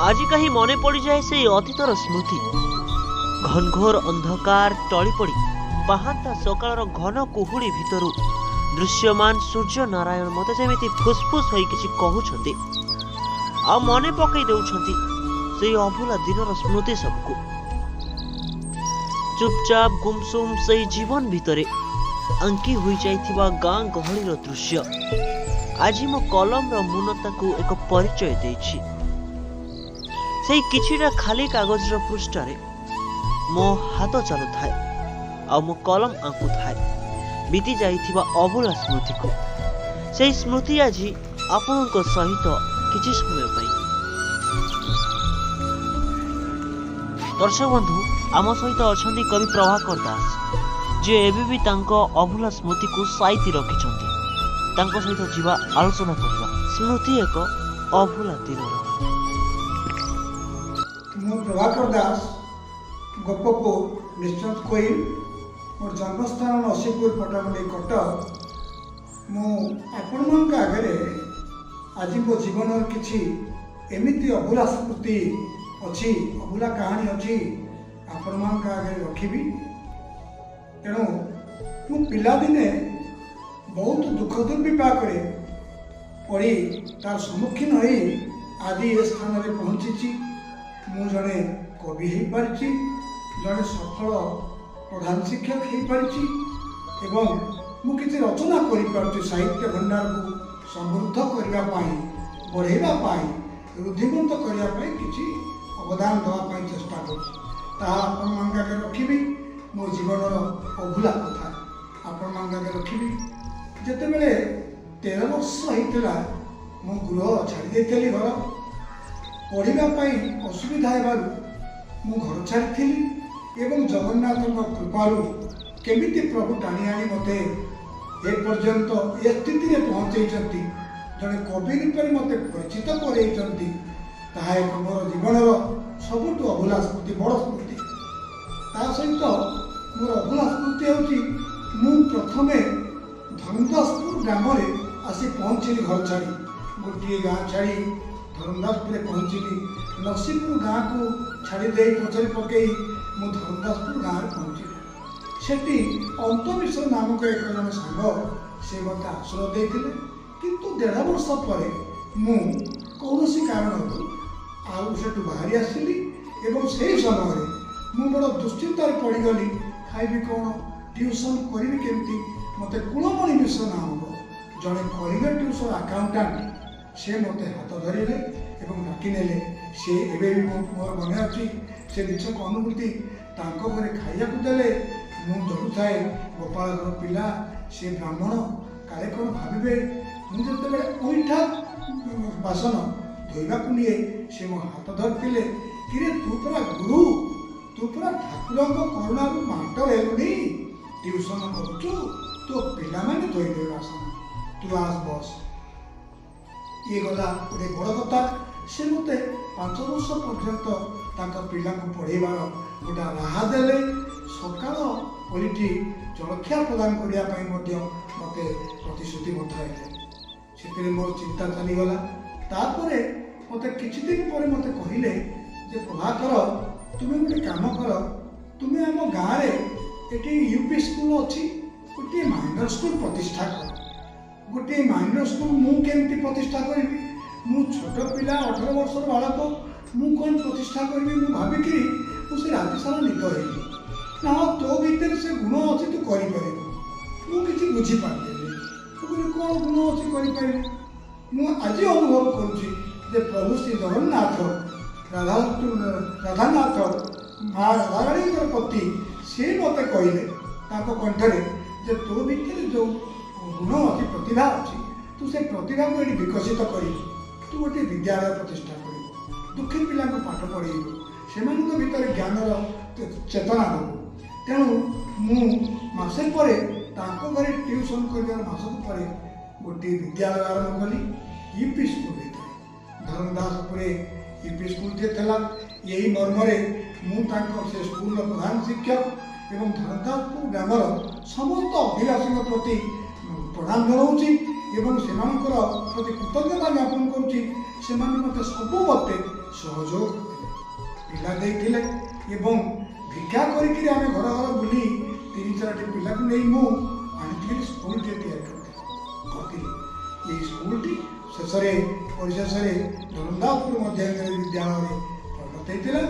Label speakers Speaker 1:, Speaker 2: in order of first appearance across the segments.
Speaker 1: ଆଜି କାହିଁ ମନେ ପଡ଼ିଯାଏ ସେଇ ଅତୀତର ସ୍ମୃତି। ଘନଘୋର ଅନ୍ଧକାର ଟଳି ପଡ଼ି ପାହାନ୍ତା ସକାଳର ଘନ କୁହୁଡ଼ି ଭିତରୁ ଦୃଶ୍ୟମାନ ସୂର୍ଯ୍ୟ ନାରାୟଣ ମୋତେ ଯେମିତି ଫୁସଫୁସ ହୋଇ କିଛି କହୁଛନ୍ତି ଆଉ ମନେ ପକାଇ ଦେଉଛନ୍ତି ସେଇ ଅଭୁଲା ଦିନର ସ୍ମୃତି ସବୁକୁ। ଚୁପଚାପ ଗୁମସୁମ ସେଇ ଜୀବନ ଭିତରେ ଆଙ୍କି ହୋଇଯାଇଥିବା ଗାଁ ଗହଳିର ଦୃଶ୍ୟ ଆଜି ମୋ କଲମର ମୁନ ତାକୁ ଏକ ପରିଚୟ ଦେଇଛି। ସେଇ କିଛିଟା ଖାଲି କାଗଜର ପୃଷ୍ଠାରେ ମୋ ହାତ ଚାଲୁଥାଏ ଆଉ ମୋ କଲମ ଆଙ୍କୁଥାଏ ବିତି ଯାଇଥିବା ଅଭୁଲା ସ୍ମୃତିକୁ। ସେଇ ସ୍ମୃତି ଆଜି ଆପଣଙ୍କ ସହିତ କିଛି ସମୟ ପାଇଁ। ଦର୍ଶକ ବନ୍ଧୁ, ଆମ ସହିତ ଅଛନ୍ତି କବି ପ୍ରଭାକର ଦାସ, ଯିଏ ଏବେ ବି ତାଙ୍କ ଅଭୁଲା ସ୍ମୃତିକୁ ସାଇତି ରଖିଛନ୍ତି। ତାଙ୍କ ସହିତ ଯିବା, ଆଲୋଚନା କରିବା ସ୍ମୃତି ଏକ ଅଭୁଲା ଦିନର।
Speaker 2: ମୁଁ ପ୍ରଭାକର ଦାସ, ଗୋପପୁର, ନିଶ୍ଚନ୍ତ କୋଇଲ। ମୋର ଜନ୍ମସ୍ଥାନ ନସିପୁର, ପଟ୍ଟାମୁଣ୍ଡାଇ, କଟକ। ମୁଁ ଆପଣମାନଙ୍କ ଆଗରେ ଆଜି ମୋ ଜୀବନର କିଛି ଏମିତି ଅଭୁଲା ସ୍ମୃତି ଅଛି, ଅଭୁଲା କାହାଣୀ ଅଛି, ଆପଣମାନଙ୍କ ଆଗରେ ରଖିବି। ତେଣୁ ମୁଁ ପିଲାଦିନେ ବହୁତ ଦୁଃଖ ଦୁର୍ବିପାକରେ ପଡ଼ି ତାର ସମ୍ମୁଖୀନ ହୋଇ ଆଜି ଏ ସ୍ଥାନରେ ପହଞ୍ଚିଛି। ମୁଁ ଜଣେ କବି ହେଇପାରିଛି, ଜଣେ ସଫଳ ପ୍ରଧାନ ଶିକ୍ଷକ ହେଇପାରିଛି ଏବଂ ମୁଁ କିଛି ରଚନା କରିପାରୁଛି ସାହିତ୍ୟ ଭଣ୍ଡାରକୁ ସମୃଦ୍ଧ କରିବା ପାଇଁ, ବଢ଼େଇବା ପାଇଁ, ରୁଦ୍ଧିମନ୍ତ କରିବା ପାଇଁ କିଛି ଅବଦାନ ଦେବା ପାଇଁ ଚେଷ୍ଟା କରୁଛି। ତାହା ଆପଣମାନଙ୍କ ଆଗରେ ରଖିବି। ମୋ ଜୀବନର ଅଭୁଲା କଥା ଆପଣମାନଙ୍କ ଆଗରେ ରଖିବି। ଯେତେବେଳେ 13 ବର୍ଷ ହେଇଥିଲା, ମୁଁ ଗୃହ ଛାଡ଼ି ଦେଇଥିଲି। ଘର ପଢ଼ିବା ପାଇଁ ଅସୁବିଧା ହେବାରୁ ମୁଁ ଘର ଛାଡ଼ିଥିଲି ଏବଂ ଜଗନ୍ନାଥଙ୍କ କୃପାରୁ କେମିତି ପ୍ରଭୁ ଟାଣି ଆଣି ମୋତେ ଏ ପର୍ଯ୍ୟନ୍ତ ଏ ସ୍ଥିତିରେ ପହଞ୍ଚେଇଛନ୍ତି, ଜଣେ କବି ରୂପରେ ମୋତେ ପରିଚିତ କରେଇଛନ୍ତି, ତାହା ଏକ ମୋର ଜୀବନର ସବୁଠୁ ଅଭୁଲା ସ୍ମୃତି, ବଡ଼ ସ୍ମୃତି। ତା ସହିତ ମୋର ଅଭୁଲା ସ୍ମୃତି ହେଉଛି, ମୁଁ ପ୍ରଥମେ ଧରମଦାସପୁର ଗ୍ରାମରେ ଆସି ପହଞ୍ଚିଲି। ଘର ଛାଡ଼ି, ଗୋଟିଏ ଗାଁ ଛାଡ଼ି ଧରମଦାସପୁରରେ ପହଞ୍ଚିଲି। ନସିପୁର ଗାଁକୁ ଛାଡ଼ି ଦେଇ, ପଛରେ ପକାଇ ମୁଁ ଧରମଦାସପୁର ଗାଁରେ ପହଞ୍ଚିଲି। ସେଠି ଅନ୍ତମିଶ୍ର ନାମକ ଏକ ଜଣେ ସାଙ୍ଗ, ସେ ମୋତେ ଆଶ୍ରୟ ଦେଇଥିଲେ। କିନ୍ତୁ 1.5 ବର୍ଷ ପରେ ମୁଁ କୌଣସି କାରଣରୁ ଆଉ ସେଠୁ ବାହାରି ଆସିଲି ଏବଂ ସେହି ସମୟରେ ମୁଁ ବଡ଼ ଦୁଶ୍ଚିନ୍ତାରେ ପଡ଼ିଗଲି। ଖାଇବି କ'ଣ, ଟ୍ୟୁସନ୍ କରିବି କେମିତି? ମୋତେ କୁଳମଣି ମିଶ୍ର ନାମକ ଜଣେ କଳିଙ୍ଗ ଟ୍ୟୁସନ୍ ଆକାଉଣ୍ଟାଣ୍ଟ, ସେ ମୋତେ ହାତ ଧରିଲେ ଏବଂ ଡାକି ନେଲେ। ସେ ଏବେ ବି ମୋର ମନେ ଅଛି ସେ ନିଛକ ଅନୁଭୂତି। ତାଙ୍କ ଘରେ ଖାଇବାକୁ ଦେଲେ। ମୁଁ ଡରୁଥାଏ, ଗୋପାଳ ଘର ପିଲା, ସେ ବ୍ରାହ୍ମଣ, କାଳେ କ'ଣ ଭାବିବେ। ମୁଁ ଯେତେବେଳେ ଅଇଁଠା ବାସନ ଧୋଇବାକୁ ନିଏ, ସେ ମୋ ହାତ ଧରିଥିଲେ, କିରେ, ତୁ ପରା ଗୁରୁ, ତୁ ପରା ଠାକୁରଙ୍କ କରୁଣାରୁ ମାଷ୍ଟର ହେଲୁଣି, ଟ୍ୟୁସନ୍ କରୁଛୁ, ତୋ ପିଲାମାନେ ଧୋଇଦେବେ ବାସନ, ତୁ ଆସ ବସ। ଇଏ ଗଲା ଗୋଟେ ବଡ଼ କଥା। ସେ ମୋତେ 5 ବର୍ଷ ପର୍ଯ୍ୟନ୍ତ ତାଙ୍କ ପିଲାଙ୍କୁ ପଢ଼େଇବାର ଗୋଟେ ରାହା ଦେଲେ। ସକାଳ ଓଳିଟି ଜଳଖିଆ ପ୍ରଦାନ କରିବା ପାଇଁ ମଧ୍ୟ ମୋତେ ପ୍ରତିଶ୍ରୁତିବଦ୍ଧ ହେଲେ। ସେଥିରେ ମୋର ଚିନ୍ତା ଚାଲିଗଲା। ତାପରେ ମୋତେ କିଛି ଦିନ ପରେ ମୋତେ କହିଲେ ଯେ, ପ୍ରଭାକର, ତୁମେ ଗୋଟେ କାମ କର, ତୁମେ ଆମ ଗାଁରେ ଏଠି ୟୁ ପି ସ୍କୁଲ ଅଛି, ଗୋଟିଏ ମାଇନର ସ୍କୁଲ ପ୍ରତିଷ୍ଠା କର। ଗୋଟିଏ ମାଇନର ସ୍କୁଲ ମୁଁ କେମିତି ପ୍ରତିଷ୍ଠା କରିବି? ମୁଁ ଛୋଟ ପିଲା, 18 ବର୍ଷର ବାଳକ, ମୁଁ କ'ଣ ପ୍ରତିଷ୍ଠା କରିବି? ମୁଁ ଭାବିକିରି ମୁଁ ସେ ରାତି ସାରା ନିଦ ହେଇନି। ନା, ହଁ, ତୋ ଭିତରେ ସେ ଗୁଣ ଅଛି, ତୁ କରିପାରିବୁ। ମୁଁ କିଛି ବୁଝିପାରିଲିନି। ମୁଁ କହିଲି, କ'ଣ ଗୁଣ ଅଛି କରିପାରିବି? ମୁଁ ଆଜି ଅନୁଭବ କରୁଛି ଯେ ପ୍ରଭୁ ଶ୍ରୀ ଜଗନ୍ନାଥ, ରାଧା ରାଧାନାଥ, ମା ରାଧାରାଣୀଙ୍କର ପତି, ସେ ମୋତେ କହିଲେ ତାଙ୍କ କଣ୍ଠରେ ଯେ ତୋ ଭିତରେ ଯେଉଁ ଗୁଣ ଅଛି, ପ୍ରତିଭା ଅଛି, ତୁ ସେ ପ୍ରତିଭାକୁ ଏଠି ବିକଶିତ କରିବୁ। ତୁ ଗୋଟିଏ ବିଦ୍ୟାଳୟ ପ୍ରତିଷ୍ଠା କରିବୁ, ଦୁଃଖୀ ପିଲାଙ୍କୁ ପାଠ ପଢ଼େଇବୁ, ସେମାନଙ୍କ ଭିତରେ ଜ୍ଞାନର ଚେତନା ଦେବୁ। ତେଣୁ ମୁଁ ମାସେ ପରେ, ତାଙ୍କ ଘରେ ଟ୍ୟୁସନ୍ କରିବାର ମାସକ ପରେ ଗୋଟିଏ ବିଦ୍ୟାଳୟ ଆରମ୍ଭ କଲି ୟୁ ପି ସ୍କୁଲ ଭିତରେ। ଧରମଦାସପୁରେ ୟୁ ପି ସ୍କୁଲଟିଏ ଥିଲା। ଏହି ମର୍ମରେ ମୁଁ ତାଙ୍କ ସେ ସ୍କୁଲର ପ୍ରଧାନ ଶିକ୍ଷକ ଏବଂ ଧରମଦାସପୁର ଗ୍ରାମର ସମସ୍ତ ଅଧିବାସୀଙ୍କ ପ୍ରତି ପ୍ରଣାମ ଜଣାଉଛି ଏବଂ ସେମାନଙ୍କର ପ୍ରତି କୃତଜ୍ଞତା ଜ୍ଞାପନ କରୁଛି। ସେମାନେ ମୋତେ ସବୁ ମତେ ସହଯୋଗ କରିଥିଲେ, ପିଲା ଦେଇଥିଲେ ଏବଂ ଭିକ୍ଷା କରିକିରି ଆମେ ଘର ଘର ବୁଲି 3 4ଟି ପିଲାକୁ ନେଇ ମୁଁ ଆଣିଥିଲି, ସ୍କୁଲଟିଏ ତିଆରି କରିଥିଲି। ଏହି ସ୍କୁଲଟି ଶେଷରେ ପରିଶେଷରେ ଧରମଦାସପୁର ମଧ୍ୟ ବିଦ୍ୟାଳୟରେ ପରିଣତ ହେଇଥିଲା।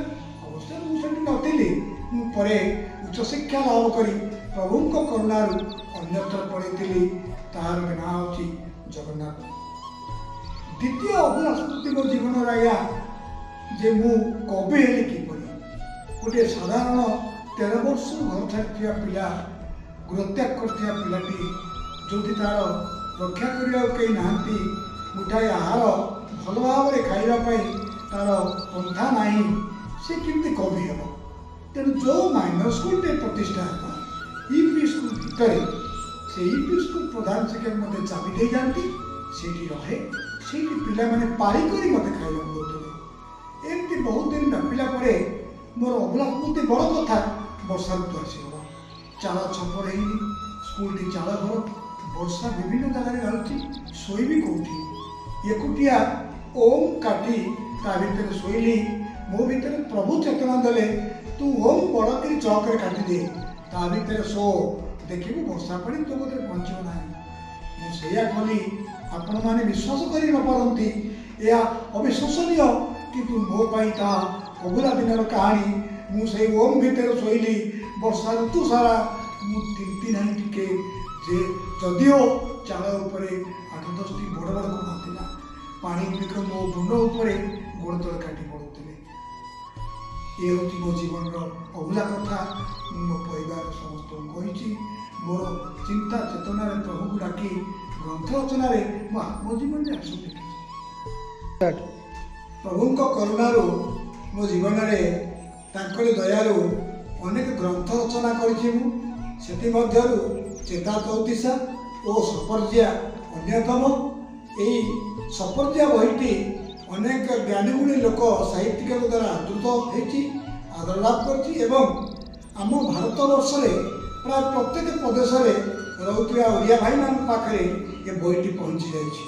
Speaker 2: ଅବଶ୍ୟ ମୁଁ ସେଠି ନଥିଲି, ମୁଁ ପରେ ଉଚ୍ଚଶିକ୍ଷା ଲାଭ କରି ପ୍ରଭୁଙ୍କ କରୁଣାରୁ ଅନ୍ୟତ୍ର ପଳେଇଥିଲି। ତାହାର ନାଁ ହେଉଛି ଜଗନ୍ନାଥ। ଦ୍ୱିତୀୟ ଅଭୁଲା ସ୍ମୃତି ମୋ ଜୀବନର ଆଜ୍ଞା, ଯେ ମୁଁ କବି ହେଲି କିପରି। ଗୋଟିଏ ସାଧାରଣ 13 ବର୍ଷରୁ ଘର ଛାଡ଼ିଥିବା ପିଲା, ଗୃହତ୍ୟାଗ କରିଥିବା ପିଲାଟି, ଯେଉଁଠି ତା'ର ରକ୍ଷା କରିବାକୁ କେହି ନାହାନ୍ତି, ମୁଠାଏ ଆହାର ଭଲ ଭାବରେ ଖାଇବା ପାଇଁ ତା'ର ପନ୍ଥା ନାହିଁ, ସେ କେମିତି କବି ହେବ? ତେଣୁ ଯେଉଁ ମାଇନର ସ୍କୁଲଟେ ପ୍ରତିଷ୍ଠା ହେଲା ୟୁପି ସ୍କୁଲ ଭିତରେ, ସେ ୟୁପି ସ୍କୁଲ ପ୍ରଧାନ ଶିକ୍ଷକ ମୋତେ ଚାବି ଦେଇଯାଆନ୍ତି, ସେଇଠି ରହେ। ସେଇଠି ପିଲାମାନେ ପାଳି କରି ମୋତେ ଖାଇବାକୁ ଦେଉଥିଲେ। ଏମିତି ବହୁତ ଦିନ ବ୍ୟାପିଲା ପରେ ମୋର ଅଭୁଲା ସ୍ମୃତି, ବଡ଼ କଥା, ବର୍ଷା ଋତୁ ଆସିଗଲା, ଚାଳ ଛପର ହେଇନି, ସ୍କୁଲଟି ଚାଳ ଘର, ବର୍ଷା ବିଭିନ୍ନ ଜାଗାରେ ଢାଳୁଛି, ଶୋଇବି କେଉଁଠି? ଏକୁଟିଆ ଓମ୍ କାଟି ତା ଭିତରେ ଶୋଇଲି। ମୋ ଭିତରେ ପ୍ରଭୁ ଚେତନା ଦେଲେ, ତୁ ଓମ୍ ବଡ଼ କରି ଚକରେ କାଟିଦେ, ତା ଭିତରେ ଶୋ, ଦେଖିବୁ ବର୍ଷା ପାଣି ତୋ କତିରେ ପହଞ୍ଚିବ ନାହିଁ। ମୁଁ ସେଇଆ କଲି। ଆପଣମାନେ ବିଶ୍ୱାସ କରି ନପାରନ୍ତି, ଏହା ଅବିଶ୍ୱସନୀୟ, କିନ୍ତୁ ମୋ ପାଇଁ ତାହା ଅଭୁଲା ଦିନର କାହାଣୀ। ମୁଁ ସେଇ ଓମ୍ ଭିତରେ ଶୋଇଲି ବର୍ଷା ଋତୁ ସାରା, ମୁଁ ତିନ୍ତି ନାହିଁ ଟିକେ। ଯେ ଯଦିଓ ଚାଳ ଉପରେ 8 10ଟି ବଡ଼ ବଡ଼ କଣା ଥିଲା, ପାଣି ଗୁଡ଼ିକ ମୋ ମୁଣ୍ଡ ଉପରେ ଗୋଡ଼ ତଳେ କାଟି ପଡ଼ୁଥିଲେ। ଏ ହେଉଛି ମୋ ଜୀବନର ଅଭୁଲା କଥା। ମୁଁ ମୋ ପରିବାର ସମସ୍ତଙ୍କୁ କହିଛି। ମୋର ଚିନ୍ତା ଚେତନାରେ ପ୍ରଭୁକୁ ଡାକି ଗ୍ରନ୍ଥ ରଚନାରେ ମୋ ଆତ୍ମଜୀବନରେ ଆସୁ ଦେଖିଛି। ପ୍ରଭୁଙ୍କ କରୁଣାରୁ ମୋ ଜୀବନରେ ତାଙ୍କରି ଦୟାରୁ ଅନେକ ଗ୍ରନ୍ଥ ରଚନା କରିଛି ମୁଁ। ସେଥିମଧ୍ୟରୁ ଚେତା ଚଉତିଶା ଓ ସପର୍ଯ୍ୟା ଅନ୍ୟତମ। ଏଇ ସପର୍ଯ୍ୟା ବହିଟି ଅନେକ ଜ୍ଞାନୀଗୁଣୀ ଲୋକ ସାହିତ୍ୟିକଙ୍କ ଦ୍ୱାରା ଆଦୃତ ହେଇଛି, ଆଦର ଲାଭ କରିଛି ଏବଂ ଆମ ଭାରତବର୍ଷରେ ପ୍ରାୟ ପ୍ରତ୍ୟେକ ପ୍ରଦେଶରେ ରହୁଥିବା ଓଡ଼ିଆ ଭାଇମାନଙ୍କ ପାଖରେ ଏ ବହିଟି ପହଞ୍ଚି ଯାଇଛି।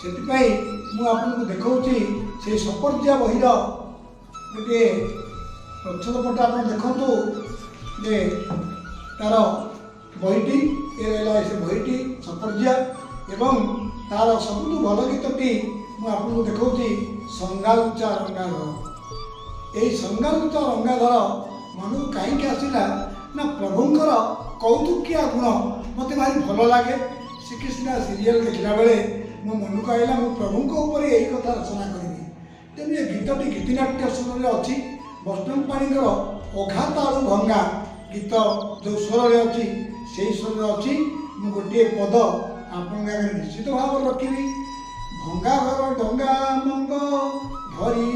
Speaker 2: ସେଥିପାଇଁ ମୁଁ ଆପଣଙ୍କୁ ଦେଖାଉଛି ସେଇ ସପର୍ଯ୍ୟା ବହିର ଗୋଟିଏ ପ୍ରଚ୍ଛଦ ପଟ। ଆପଣ ଦେଖନ୍ତୁ ଯେ ତା'ର ବହିଟି ଏ ରହିଲା, ସେ ବହିଟି ସପର୍ଯ୍ୟା ଏବଂ ତା'ର ସବୁଠୁ ଭଲ ଗୀତଟି ମୁଁ ଆପଣଙ୍କୁ ଦେଖାଉଛି, ସଙ୍ଗାଲୁଚା ରଙ୍ଗାଧର। ଏଇ ସଙ୍ଗାଲୁଚା ରଙ୍ଗାଧର ମନକୁ କାହିଁକି ଆସିଲା ନା, ପ୍ରଭୁଙ୍କର କୌତୁକିଆ ଗୁଣ ମୋତେ ଭାରି ଭଲ ଲାଗେ। ଶ୍ରୀକୃଷ୍ଣ ସିରିଏଲ୍ ଦେଖିଲା ବେଳେ ମୋ ମନକୁ ଆଇଲା ମୁଁ ପ୍ରଭୁଙ୍କ ଉପରେ ଏଇ କଥା ରଚନା କରିବି। ତେଣୁ ଏ ଗୀତଟି ଗୀତିନାଟ୍ୟ ସ୍ୱରରେ ଅଛି। ବୈଷ୍ଣବ ପାଣିଙ୍କର ଅଘାତ ଆଳୁ ଭଙ୍ଗା ଗୀତ ଯେଉଁ ସ୍ୱରରେ ଅଛି ସେଇ ସ୍ୱରରେ ଅଛି। ମୁଁ ଗୋଟିଏ ପଦ ଆପଣଙ୍କ ଆଗରେ ନିଶ୍ଚିତ ଭାବରେ ରଖିବି। ଭଙ୍ଗା ଘର ଡଙ୍ଗା ମଙ୍ଗ ଧରି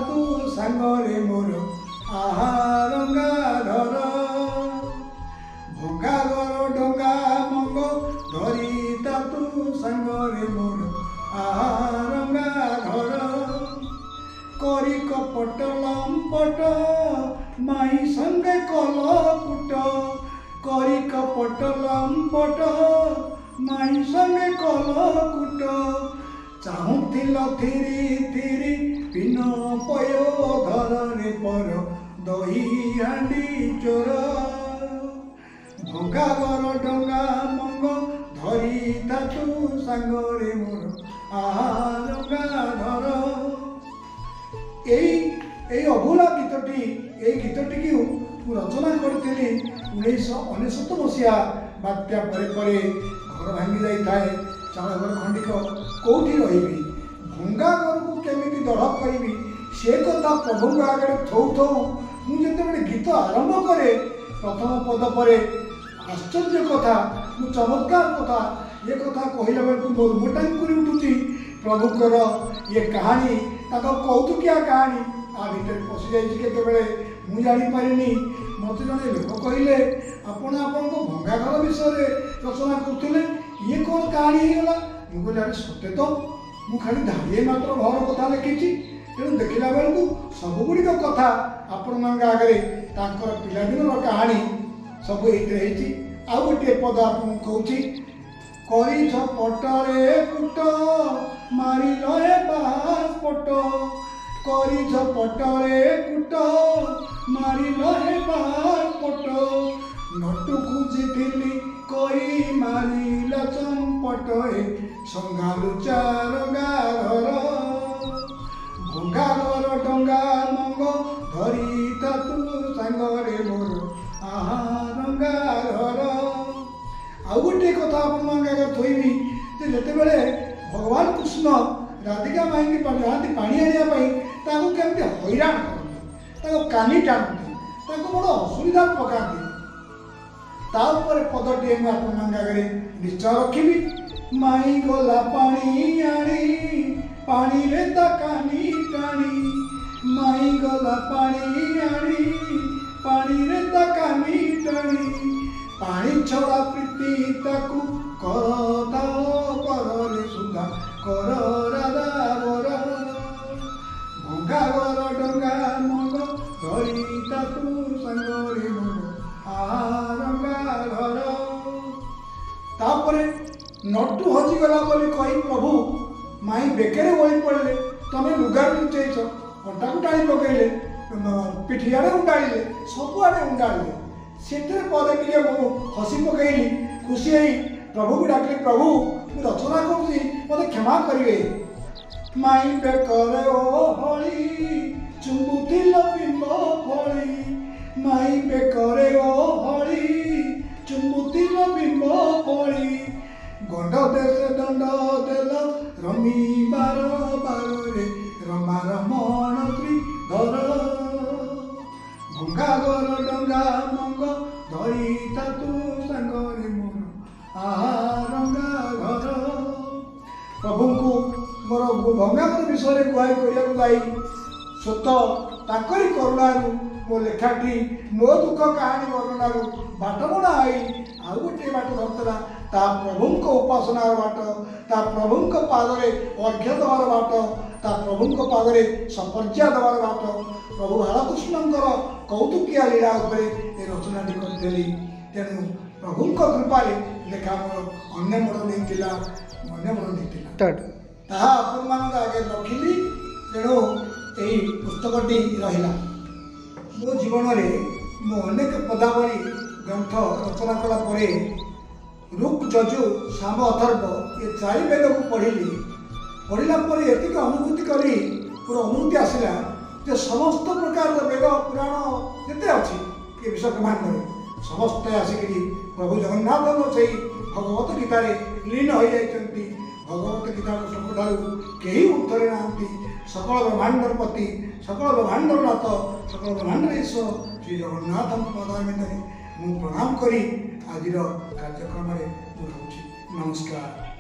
Speaker 2: ତୁ ସାଙ୍ଗରେ ମୋର ଆହା ରଙ୍ଗାଧର, ଭଙ୍ଗା ଘର ଡଙ୍ଗା ମଙ୍ଗ ଧରି ତୁ ସାଙ୍ଗରେ ମୋର ଆହା ରଙ୍ଗାଧର, କରି କପଟ ଲମ୍ପଟ ମାଇ ସଙ୍ଗେ କଲକୁଟ, କରି କପଟ ଲମ୍ପଟ ମାଇ ସଙ୍ଗେ କଲକୁଟ, ଚାହୁଁଥିଲ ଥିରି ଥିରି ପିନ ପୟୋଧରରେ ପର ଦହି ହାଣ୍ଡି ଚୋର, ଭଙ୍ଗା ଘର ଡଙ୍ଗା ମଙ୍ଗ ଧରି ତୁ ସାଙ୍ଗରେ ମୋର ଆହା ରଙ୍ଗାଧର। ଏଇ ଅଭୁଲା ଗୀତଟି, ଏଇ ଗୀତଟିକୁ ମୁଁ ରଚନା କରିଥିଲି 1999 ମସିହା ବାତ୍ୟା ପରେ ପରେ ଘର ଭାଙ୍ଗି ଯାଇଥାଏ, ଚାଳ ଘର ଖଣ୍ଡିକ କେଉଁଠି ରହିବି, ଭଙ୍ଗା ଘରକୁ କେମିତି ଦଢ଼ କରିବି, ସେ କଥା ପ୍ରଭୁଙ୍କ ଆଗରେ ଥଉ ଥଉ ମୁଁ ଯେତେବେଳେ ଗୀତ ଆରମ୍ଭ କରେ ପ୍ରଥମ ପଦ ପରେ ଆଶ୍ଚର୍ଯ୍ୟ କଥା, ମୁଁ ଚମତ୍କାର କଥା, ଏ କଥା କହିଲା ବେଳକୁ ମୋ ରୁମ ଟାଙ୍କୁରି ଉଠୁଛି। ପ୍ରଭୁଙ୍କର ଇଏ କାହାଣୀ, ତାଙ୍କ କୌତୁକିଆ କାହାଣୀ ତା ଭିତରେ ପଶିଯାଇଛି କେତେବେଳେ ମୁଁ ଜାଣିପାରିନି। ମୋତେ ଜଣେ ଲୋକ କହିଲେ, ଆପଣ ଆପଣଙ୍କ ଭଙ୍ଗା ଘର ବିଷୟରେ ରଚନା କରୁଥିଲେ, ଇଏ କ'ଣ କାହାଣୀ ହେଇଗଲା? ମୁଁ କହିଲି, ଆରେ ସତେ ତ, ମୁଁ ଖାଲି ଧାଡ଼ିଏ ମାତ୍ର ଘର କଥା ଲେଖିଛି। ତେଣୁ ଦେଖିଲା ବେଳକୁ ସବୁଗୁଡ଼ିକ କଥା ଆପଣମାନଙ୍କ ଆଗରେ ତାଙ୍କର ପିଲାଦିନର କାହାଣୀ ସବୁ ଏଇଥିରେ ହେଇଛି। ଆଉ ଗୋଟିଏ ପଦ ଆପଣଙ୍କୁ କହୁଛି, କରିଛ ପଟରେ କୂଟ ମାରିଲ ହେ ବାସ୍ପିନ। କରି ଝପଟରେ କୁଟ ମାରିଲ ହେ ପଟ। ନଟୁ ଖୋଜିଥିଲି କଇ ମାରିଲା ଚମ୍ପଟ ଏ ସଂଗାଲୁଚା ରଙ୍ଗା ଘର। ଭଙ୍ଗା ଘର ଡଙ୍ଗା ମଙ୍ଗ ଧରିଥା ତୁ ସାଙ୍ଗରେ ମୋର ଆହା ରଙ୍ଗା ଘର। ଆଉ ଗୋଟିଏ କଥା ଆପଣମାନଙ୍କ ଆଗରେ ଥୋଇବି ଯେ ଯେତେବେଳେ ଭଗବାନ କୃଷ୍ଣ ରାଧିକା ମାଇଁକି ଯାଆନ୍ତି ପାଣି ଆଣିବା ପାଇଁ, ତାଙ୍କୁ କେମିତି ହଇରାଣ କରନ୍ତି, ତାଙ୍କୁ କାନି ଟାଣନ୍ତି, ତାଙ୍କୁ ବଡ଼ ଅସୁବିଧାରେ ପକାନ୍ତି, ତା ଉପରେ ପଦଟିଏ ମୁଁ ଆପଣମାନଙ୍କ ଆଗରେ ନିଶ୍ଚୟ ରଖିବି। ମାଇଁ ଗଲା ପାଣି ଆଣି, ପାଣିରେ ତା କାନି ଟାଣି। ମାଇଁ ଗଲା ପାଣି ଆଣି, ପାଣିରେ ତା କାନି ଟାଣି। ପାଣି ଛଡ଼ା ପ୍ରୀତି ତାକୁ କରଥାଅ କରରେ ସୁଧା କର ରାଧା ବର। ଭଙ୍ଗା ଘର ଡଙ୍ଗା ମଙ୍ଗ ଧରିତା ତୁ ସାଙ୍ଗରେ ମୋର ଆରଙ୍ଗା ଘର। ତାପରେ ନଟୁ ହଜିଗଲା ବୋଲି କହି ପ୍ରଭୁ ମାଇଁ ବେକରେ ଓଳି ପଡ଼ିଲେ, ତମେ ଲୁଗାରେ ଲୁଚେଇଛ, ଅଣ୍ଟାକୁ ଟାଣି ପକେଇଲେ, ପିଠିଆଡ଼େ ଉଣ୍ଡାଳିଲେ, ସବୁଆଡ଼େ ଉଣ୍ଡାଳିଲେ। ସେଥିରେ ପଦେ ଟିକେ ମୁଁ ହସି ପକେଇଲି, ଖୁସି ହେଇ ପ୍ରଭୁକୁ ଡାକିଲି, ପ୍ରଭୁ ମୁଁ ରଚନା କରୁଛି, ମୋତେ କ୍ଷମା କରିବେ। ମାଇଁ ବେକରେ ଓ ହଳି ଚୁମ୍ବୁଥିଲ ବିମ୍ବ ଫଳି। ମାଇଁ ବେକରେ ଓ ହଳି ଚୁମ୍ବୁଥିଲ ବିମ୍ବ ଫଳି। ଗଣ୍ଡ ଦେଶ ଦଣ୍ଡ ଦେଲ ରମିବାର ବାରରେ ରମା ରମଣ ଶ୍ରୀଧର। ଭଙ୍ଗା ଘର ଡଙ୍ଗା ମଙ୍ଗ ଧରିଥା ତୁ ସାଙ୍ଗରେ ମୋର ଆହା ରଙ୍ଗା ଘର। ପ୍ରଭୁଙ୍କୁ ମୋର ଭଙ୍ଗା ଘର ବିଷୟରେ ଗୁହାରି କରିବାକୁ ଯାଇ ସ୍ୱତଃ ତାଙ୍କରି କରୁଣାରୁ ମୋ ଲେଖାଟି ମୋ ଦୁଃଖ କାହାଣୀ ବର୍ଣ୍ଣନାରୁ ବାଟବଣା ହୋଇ ଆଉ ଗୋଟିଏ ବାଟ ଧରିଥିଲା, ତା ପ୍ରଭୁଙ୍କ ଉପାସନାର ବାଟ, ତା ପ୍ରଭୁଙ୍କ ପାଦରେ ଅର୍ଘ୍ୟ ଦେବାର ବାଟ, ତା ପ୍ରଭୁଙ୍କ ପାଦରେ ସପର୍ଯ୍ୟା ଦେବାର ବାଟ। ପ୍ରଭୁ ବାଳକୃଷ୍ଣଙ୍କର କୌତୁକିଆ ଲୀଳା ଉପରେ ଏ ରଚନାଟି କରିଥିଲି। ତେଣୁ ପ୍ରଭୁଙ୍କ କୃପାରେ ଲେଖା ମୋର ଅନ୍ୟ ମୋଡ଼ ନେଇଥିଲା, ଅନ୍ୟ ମୋଡ଼ ନେଇଥିଲା, ତାହା ଆପଣମାନଙ୍କ ଆଗରେ ରଖିଲି। ତେଣୁ ଏହି ପୁସ୍ତକଟି ରହିଲା। ମୋ ଜୀବନରେ ମୁଁ ଅନେକ ପଦାବଳୀ ଗ୍ରନ୍ଥ ରଚନା କଲା ପରେ ଋକ୍, ଯଜୁ, ସାମ, ଅଥର୍ବ ଏ ଚାରି ବେଦକୁ ପଢ଼ିଲି। ପଢ଼ିଲା ପରେ ଏତିକି ଅନୁଭୂତି କରି ମୋର ଅନୁଭୂତି ଆସିଲା ଯେ ସମସ୍ତ ପ୍ରକାରର ବେଦ ପୁରାଣ ଯେତେ ଅଛି ଏ ବିଶ୍ୱ ବ୍ରହ୍ମାଣ୍ଡରେ ସମସ୍ତେ ଆସିକିରି ପ୍ରଭୁ ଜଗନ୍ନାଥଙ୍କ ସେଇ ଭଗବତ ଗୀତାରେ ଲୀନ ହୋଇଯାଇଛନ୍ତି। ଭଗବତ ଗୀତାର ଶ୍ଲୋକଠାରୁ କେହି ଉର୍ଦ୍ଧ୍ୱରେ ନାହାନ୍ତି। ସକଳ ବ୍ରହ୍ମାଣ୍ଡର ପତି, ସକଳ ବ୍ରହ୍ମାଣ୍ଡର ନାଥ, ସକଳ ବ୍ରହ୍ମାଣ୍ଡର ଈଶ୍ୱର ଶ୍ରୀ ଜଗନ୍ନାଥଙ୍କ ପଦାରବିନ୍ଦରେ ମୁଁ ପ୍ରଣାମ କରି ଆଜିର କାର୍ଯ୍ୟକ୍ରମରେ ମୁଁ ରହୁଛି। ନମସ୍କାର।